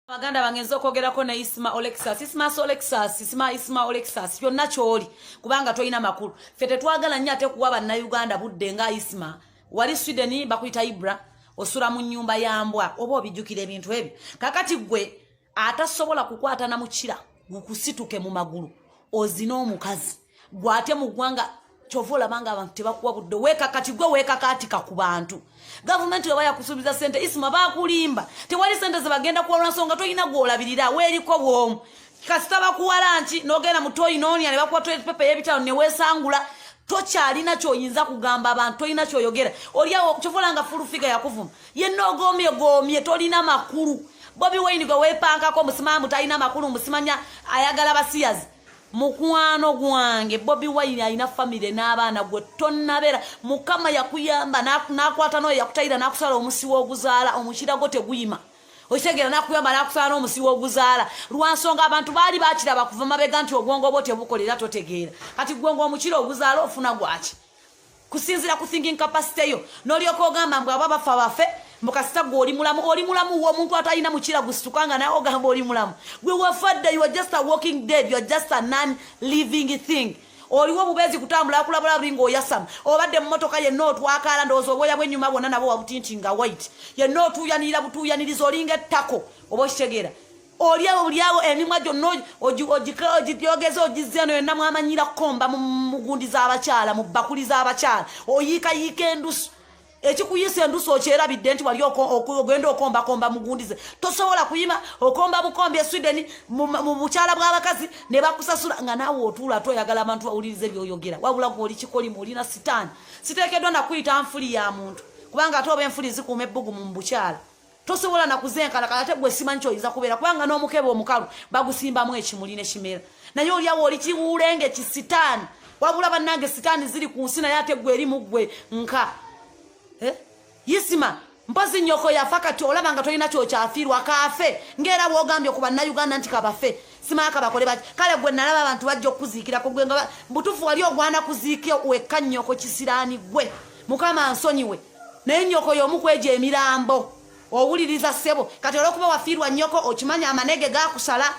Baganda bange, nza okwogerako ne Isma Olexus. Isma Olexus, Isma, Isma Olexus, byonna kyoli, kubanga tolina makulu. Ffe tetwagala nnyo ate kuwa Bannayuganda budde nga Isma. Wali Sweden bakuyita Ibra, osula mu nnyumba ya mbwa, oba obijjukira ebintu ebyo. Kakati gwe atasobola kukwata na mukira gukusituke mu magulu, ozina omukazi gwe ate mu ggwanga, kyova olabanga abantu tebakuwa budde. Weekakati gwe weekakaatika ku bantu. Gavumenti weba yakusuubiza sente, Isima, bakulimba. Tewali sente zebagenda kuwa lwansonga tolina gwolabirira, weeriko bwomu. Kasita bakuwa nki n'ogenda mu toyi noonya ne bakuwa toilet paper y'ebitano neweesangula, tokyalina kyoyinza kugamba abantu, tolina kyoyogera. Oliawo kyova olanga Full Figure yakuvuma yenna, ogomye gomye, tolina makulu. Bobi Wine gwe weepankako, musimambu talina makulu, musimanya ayagala basiyazi. Mukwano gwange, Bobi Wine alina famire n'abaana, gwe tonnabeera. Mukama yakuyamba n'akwata n'oyo yakutayira n'akusala omusiwa oguzaala, omukira gwo teguyima, okitegeera? Nakuyamba n'akusala n'omusiwa oguzaala lwansonga abantu baali bakiraba kuva mabega nti obwongo bwo tebukolera, totegeera. Kati gwe nga omukira oguzaala ofuna gwaki kusinziira ku thinking capacity yo, n'olyoka ogamba mbu aba bafa bafe, mukasita gwe oli mulamu. Oli mulamu we omuntu atalina mukira gusituka nga nawe ogamba oli mulamu? Gwe wafadde, you are just a walking dead, you are just a non living thing. Oliwo obubeezi kutambula kulabula buli ng'oyasama. Obadde mu motoka yenna otwakaala, ndowooza obwoya bw'ennyuma bwonna nabwo wabutinti nga white, yenna otuuyanirira butuuyaniriza, olinga ettako, oba okitegeera? Oliawo oliawo emimwa gyonna ogiyogeza ogizza eno yonna, mwamanyira kukomba mu mugundi z'abakyala, mu bakuli z'abakyala, oyiikayiika endusu. Ekikuyisa endusu okyerabidde nti wali ogenda okombakomba mugundize, tosobola kuyima, okomba bukombi e Sweden mu bukyala bw'abakazi ne bakusasula nga naawe otuula toyagala abantu bawulirize byoyogera. Wabula gwe oli kikolimu, olina sitaani. Siteekeddwa nakuyita nfuli ya muntu, kubanga ate oba enfuli zikuuma ebbugumu mu bukyala, tosobola nakuzenkalakala. Ate gwe simanyi kyoyinza kubeera, kubanga n'omukebe omukalu bagusimbamu ekimuli ne kimera, naye oliawo oli kiwulenge kisitaani. Wabula bannange, sitaani ziri ku nsi, naye ate gwe eri mu ggwe nka. Eh? Isima, mpozi nyoko yafa, kati olaba nga tolina kyokyafiirwa, kaafe ngaera bwogambye ku Bannayuganda nti kabafe, simanya kabakole baki. Kale gwe nalaba abantu bajja okukuziikirako gwe nga butuufu wali ogwana kuziike wekka nnyoko kisiraani gwe. Mukama nsonyiwe, naye nnyoko y'omu kwegyo emirambo. Owuliriza, ssebo? Kati olwokuba wafiirwa nnyoko, okimanya amanege gakusala.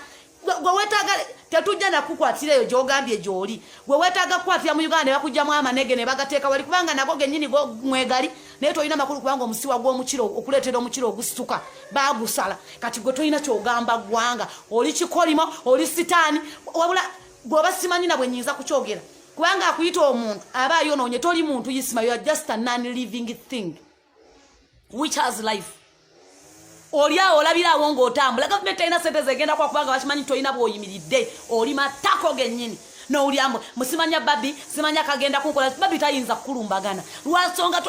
Gwe weetaaga tetujja nakukwatira eyo gyogambye gyoli. Gwe weetaaga kukwatira mu Uganda ne bakugjamu amanege ne bagateeka wali, kubanga nago gennyini mwegali, naye tolina makulu, kubanga omusiwa gw'omukiro okuleetera omukiro ogusituka bagusala. Kati gwe tolina kyogamba ggwanga, oli kikolimo, oli sitaani. Wabula gweoba simanyi na bwe nyinza kukyogera, kubanga akuyita omuntu aba ayonoonye. Toli muntu, Isima, you are just a non living thing which has life. Oli awo olabiraawo ng'otambula, gavumenti terina sente zegenda kwa, kubanga bakimanyi tolina bw'oyimiridde, oli matako gennyini. Nowulyamu musimanya babi, simanya kagenda kunkola. Babi tayinza kukulumbagana lwansonga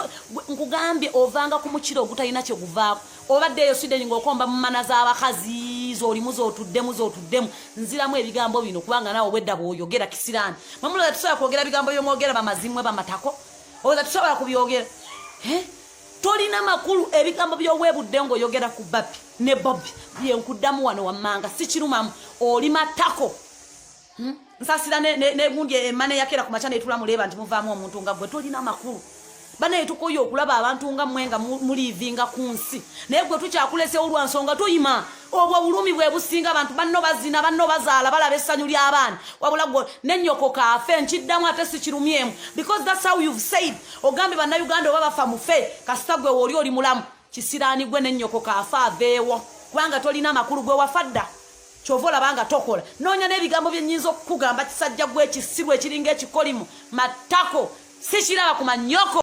nkugambye ovanga ku mukiro ogutalina kyeguvaako. Obadde eyo Sweden ng'okomba mu mana z'abakazi z'olimu, z'otuddemu z'otuddemu. Nziramu ebigambo bino, kubanga naawe obwedda bw'oyogera kisiraani. Mwemuloza tusobola kwogera bigambo byomwogera, bamazimwe bamatako? Oza tusobola kubyogera? Eh? Tolina makulu. Ebigambo by'oweebudde ng'oyogera ku Babi ne Bobi byenkuddamu wano wammanga, sikirumamu. Oli matako. Nsasira negundi emana eyakera ku makya netula muleeba nti muvaamu omuntu nga gwe tolina makulu. Banaye, tukoye okulaba abantu nga mmwe nga muliivinga ku nsi, naye gwe tukyakulesewo lwa nsonga toyima. Obwo bulumi bwe businga. Abantu banno bazina, banno bazaala, balaba essanyu ly'abaana, wabula gwe nennyoko kaafe. Nkiddamu ate sikirumyemu, because that's how you've said. Ogambye Bannayuganda oba bafa mufe, kasita gwe wooli oli mulamu. Kisiraani gwe, nennyoko kaafe aveewo, kubanga tolina makulu. Gwe wafa dda, kyova olaba nga tokola. Noonya n'ebigambo bye nnyinza okukugamba. Kisajja gwe ekisiru ekiringa ekikolimu matako, sikiraba ku manyoko.